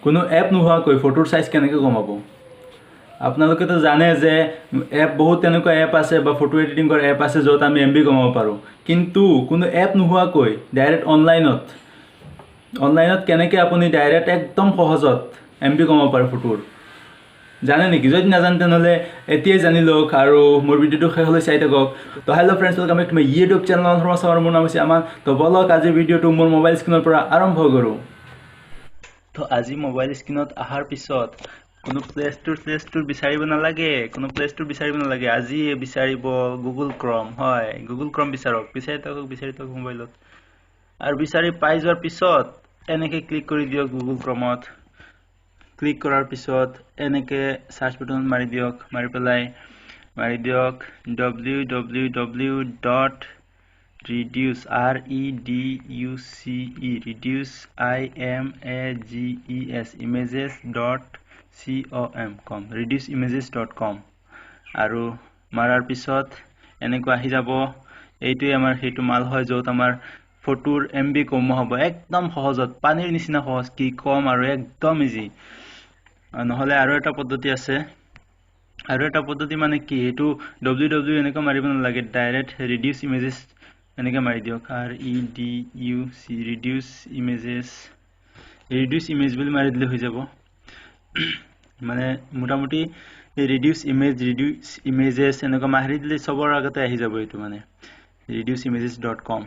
কোনো এপ নোহোৱাকৈ ফটোৰ চাইজ কেনেকৈ কমাব? আপোনালোকেতো জানে যে এপ বহুত তেনেকুৱা এপ আছে বা ফটো এডিটিং কৰা এপ আছে য'ত আমি এমবি কমাব পাৰোঁ, কিন্তু কোনো এপ নোহোৱাকৈ ডাইৰেক্ট অনলাইনত কেনেকৈ আপুনি ডাইৰেক্ট একদম সহজত এমবি কমাব পাৰে ফটোৰ, জানে নেকি? যদি নাজানে তেনেহ'লে এতিয়াই জানি লওক আৰু মোৰ ভিডিঅ'টো শেষলৈ চাই থাকক। তো hello friends, welcome back to my YouTube channel ধৰ্ম। মোৰ নাম হৈছে আমান। তো বলক আজিৰ ভিডিঅ'টো মোৰ মোবাইল স্ক্ৰীণৰ পৰা আৰম্ভ কৰোঁ। তো আজি মোবাইল স্ক্ৰীণত অহাৰ পিছত কোনো প্লে ষ্ট'ৰ বিচাৰিব নালাগে, কোনো প্লে ষ্ট'ৰ বিচাৰিব নালাগে। আজি বিচাৰিব গুগল ক্ৰম। হয়, গুগল ক্ৰম বিচাৰক, বিচাৰি থাকক মোবাইলত, আৰু বিচাৰি পাই যোৱাৰ পিছত এনেকৈ ক্লিক কৰি দিয়ক গুগল ক্ৰমত। ক্লিক কৰাৰ পিছত এনেকৈ চাৰ্চ বাটনত মাৰি দিয়ক, মাৰি পেলাই মাৰি দিয়ক W W W dot reduce R E D U C E reduce I M A G E S images dot C O M com, reduce images dot com. আৰু মাৰাৰ পিছত এনেকুৱা আহি যাব। এইটোৱে আমাৰ সেইটো মাল হয় য'ত আমাৰ ফটোৰ এম বি কমোৱা হ'ব একদম সহজত, পানীৰ নিচিনা সহজ, কি কম আৰু একদম ইজি। নহ'লে আৰু এটা পদ্ধতি আছে, আৰু এটা পদ্ধতি মানে কি, সেইটো ডব্লিউ ডব্লিউ এনেকৈ মাৰিব নালাগে, ডাইৰেক্ট ৰিডিউচ ইমেজেছ এনেকৈ মাৰি দিয়ক, R E D U C reduce images, reduce image বুলি মাৰি দিলে হৈ যাব। মানে মোটামুটি ৰিডিউচ ইমেজ, ৰিডিউচ ইমেজেছ এনেকুৱা মাৰি দিলে চবৰ আগতে আহি যাব এইটো, মানে ৰিডিউচ ইমেজেছ ডট কম।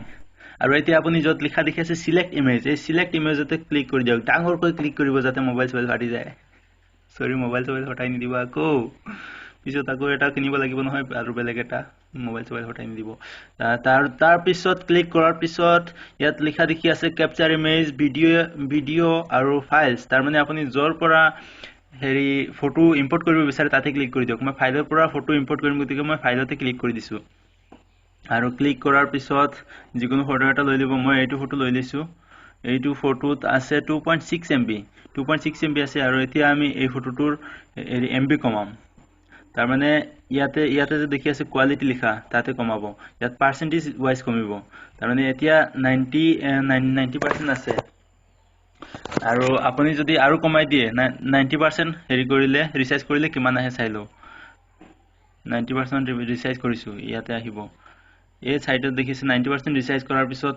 আৰু এতিয়া আপুনি য'ত লিখা দেখি আছে চিলেক্ট ইমেজ, এই চিলেক্ট ইমেজতে ক্লিক কৰি দিয়ক, ডাঙৰকৈ ক্লিক কৰিব যাতে মোবাইল চবাইল ফাটি যায়। চৰি, মোবাইল চবাইল ফটাই নিদিব আকৌ, পিছত আকৌ এটা কিনিব লাগিব নহয় আৰু বেলেগ এটা, মোবাইল চবাইল ফটাই নিদিব। তাৰপিছত ক্লিক কৰাৰ পিছত ইয়াত লিখা দেখি আছে কেপচাৰ ইমেজ, ভিডিঅ' আৰু ফাইলছ। তাৰমানে আপুনি য'ৰ পৰা হেৰি ফটো ইম্পৰ্ট কৰিব বিচাৰে তাতে ক্লিক কৰি দিয়ক। মই ফাইলৰ পৰা ফটো ইম্পৰ্ট কৰিম, গতিকে মই ফাইলতে ক্লিক কৰি দিছোঁ। আৰু ক্লিক কৰাৰ পিছত যিকোনো ফটো এটা লৈ ল'ব। মই এইটো ফটো লৈ লৈছোঁ। এইটো ফটোত আছে 2.6 MB, 2.6 MB আছে। আৰু এতিয়া আমি এই ফটোটোৰ এম বি কমাম। তাৰমানে ইয়াতে যে দেখি আছে কোৱালিটি লিখা, তাতে কমাব। ইয়াত পাৰ্চেণ্টেজ ৱাইজ কমিব। তাৰমানে এতিয়া 90% আছে। আৰু আপুনি যদি আৰু কমাই দিয়ে, 90% হেৰি কৰিলে, ৰিচাৰ্জ কৰিলে কিমান আহে চাই লওঁ। 90% ৰিচাৰ্জ কৰিছোঁ, ইয়াতে আহিব। এই চাইডত দেখিছে 90% ৰিচাৰ্জ কৰাৰ পিছত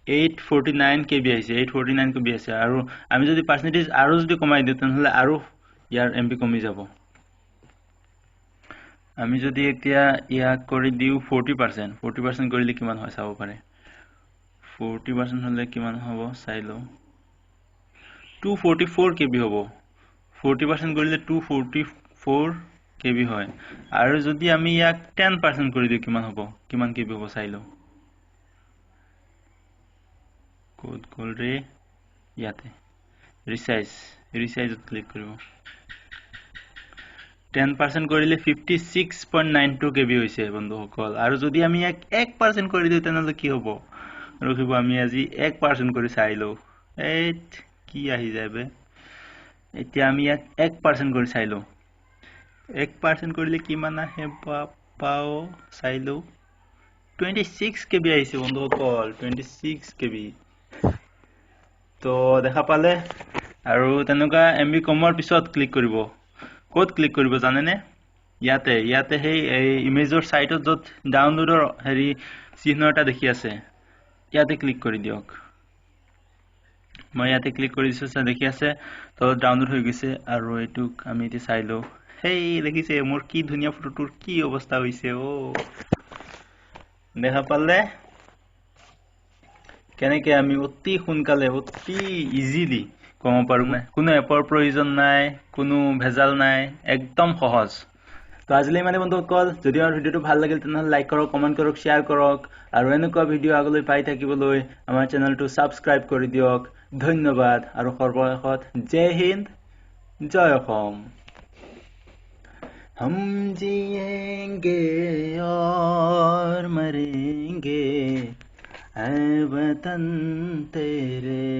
849 KB আহিছে, 849 KB আছে। আৰু আমি যদি পাৰ্চেণ্টেজ আৰু যদি কমাই দিওঁ তেনেহ'লে আৰু ইয়াৰ এম বি কমি যাব। আমি যদি এতিয়া ইয়াক কৰি দিওঁ 40%, 40% কৰিলে কিমান হয় চাব পাৰে। 40% হ'লে কিমান হ'ব চাই লওঁ, 244 KB হ'ব। 40% কৰিলে 244 KB হয়। আৰু যদি আমি ইয়াক 10% কৰি দিওঁ কিমান হ'ব, কিমান KB হ'ব চাই লওঁ। ক'ত গ'ল ৰে, ইয়াতে ৰিচাইজত ক্লিক কৰিব। 10% কৰিলে 56.92 KB হৈছে বন্ধুসকল। আৰু যদি আমি ইয়াক 1% কৰি দিওঁ তেনেহ'লে কি হ'ব, ৰখিব আমি আজি 1% কৰি চাই লওঁ। এই কি আহি যায় বে। এতিয়া আমি ইয়াক 1% কৰি চাই লওঁ। 1% কৰিলে কিমান আহে পাওঁ চাই লওঁ। 26 KB আহিছে বন্ধুসকল, 26 KB। তো দেখা পালে। আৰু তেনেকুৱা এম বি কমোৱাৰ পিছত ক্লিক কৰিব। ক'ত ক্লিক কৰিব জানেনে? ইয়াতে সেই এই ইমেজৰ চাইটত য'ত ডাউনলোডৰ হেৰি চিহ্ন এটা দেখি আছে, ইয়াতে ক্লিক কৰি দিয়ক। মই ইয়াতে ক্লিক কৰি দিছোঁ, দেখি আছে তলত ডাউনলোড হৈ গৈছে। আৰু এইটোক আমি এতিয়া চাই লওঁ। সেই দেখিছে মোৰ কি ধুনীয়া ফটোটোৰ কি অৱস্থা হৈছে। অ' দেখা পালে কেনেকৈ আমি অতি সোনকালে অতি ইজিলি কমাব পাৰোঁ। কোনো এপৰ প্ৰয়োজন নাই, কোনো ভেজাল নাই, একদম সহজ। তো আজিলৈ মানে বন্ধুসকল, যদি আমাৰ ভিডিঅ'টো ভাল লাগিল তেনেহ'লে লাইক কৰক, কমেণ্ট কৰক, শ্বেয়াৰ কৰক। আৰু এনেকুৱা ভিডিঅ' আগলৈ পাই থাকিবলৈ আমাৰ চেনেলটো ছাবস্ক্ৰাইব কৰি দিয়ক। ধন্যবাদ। আৰু সৰ্বশেষত জয় হিন্দ, জয় অসম। हम जिएंगे और मरेंगे ऐ वतन तेरे।